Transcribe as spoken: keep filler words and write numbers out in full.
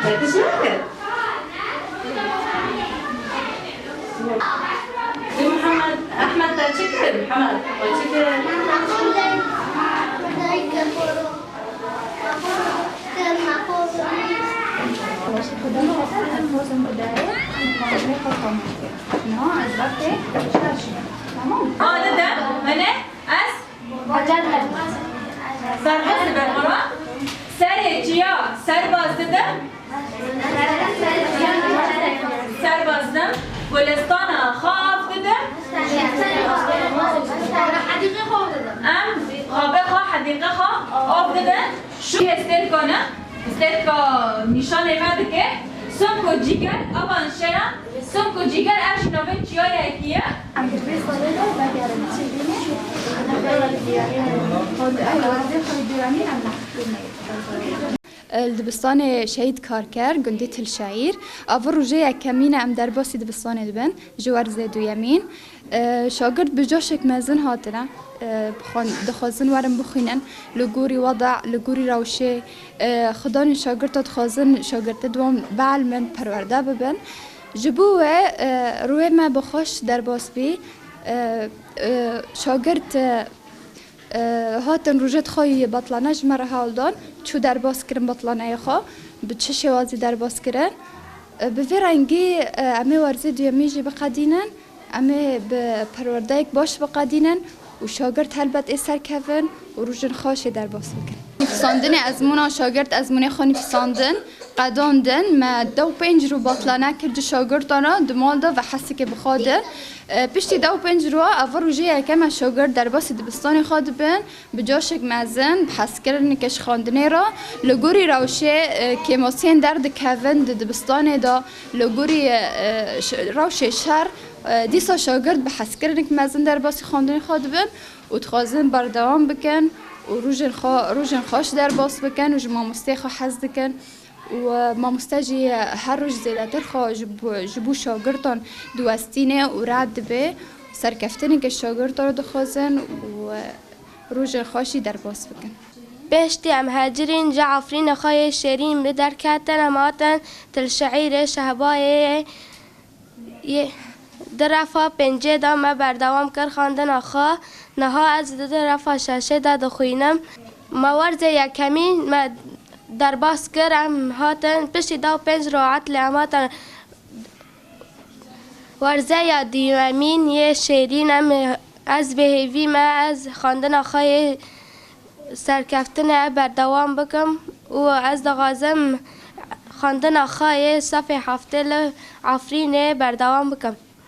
Te tişt nake? Tu Mihemed, Ehmed te çi kir? Mihemed, te çi kir? Tamam. Hadi de, mene, ez. Serbest dibe, tamam. Serê çiya serbaz dibe. Serbaz dim. Gulistana xwe av didim. Em xabê xwe, hedîqê xwe av didin. Şu stêrka ne, stêrka nîşanê me dike. Simko cîger, avan şeya. Simko cîger, ev jî navê çiyayekî ye. Li dibistanê Şehîd Karker, gundê Til Şeîr. Ev rojê yekemîn e em derbasî dibistanê dibin, ji werzê duyemîn. E, şagirt bi coşek mezin hatine. E, bixwan-, dixwazin werin bixwînin. Li gorî weda, li gorî rewşê, e, xidanên şagirta dixwazin şagirtê di wan bielmin, perwerde bibin. Ji bo we, e, rûyê me bi xweş derbas bî. E, e, şagirt, e, E, hatin rojê xwe yê betlane ji me re hewl dan, çû derbas kirin betlaneyê xwe, bi çi şêwazî derbas kirin. E, bi vê rengî, e, em ê werzê duyemîn jî biqedînin, em ê bi perwerdeyek baş biqedînin û şagirt helbet ê serkevin û rojên xweş ê derbas bikin. Nivîsandinê ezmûna şagirt, ezmûnê xwe nivîsandin. Qedandin me deh û pênc rû betlane kir ji şagirtan re di mal de ve hesike bi xwe din. E, piştî deh û pênc rû ev rojê yekem e şagirt derbasî dibistanê xwe dibin, bi coşek mezin, bi hezkirineke ji xwendinê re, li gorî rewşê, e, kêmasiyên derdikevin di dibistanê de, li gorî, e, ş-, rewşê şer, e, dîsa şagirt bi hezkirinek mezin derbasî xwendinê xwe dibin û dixwazin berdewam bikin û rojên xwe, rojên xweş derbas bikin û ji mamosteyê xwe hez dikin. û mamoste jî her roj zêdetir xwe ji bo, ji bo şagirtan diwestîne û rad dibe. Serkeftineke şagirtan dixwazin û rojên xweş jî derbas bikin. Piştî em hecirîn ji Efrînê xwe yê şêrîn bi derketin em hatin Til Şeîrê Şehbayê. Yê, di refa pêncê de me berdewam kir xwendina xwe. Niha ez di, di refa şeşê de dixwînim. Me werzê yekemîn me derbas kir, em hatin piştî deh û pênc rû etlê em hatin werzeya duyemîn yê şêrîn. Em, ez bi hêvî me, ez xwendina xwe yê serkeftinê berdewam bikim û ez dixwazim xwendina xwe yê sefê heftê li Efrînê berdewam bikim.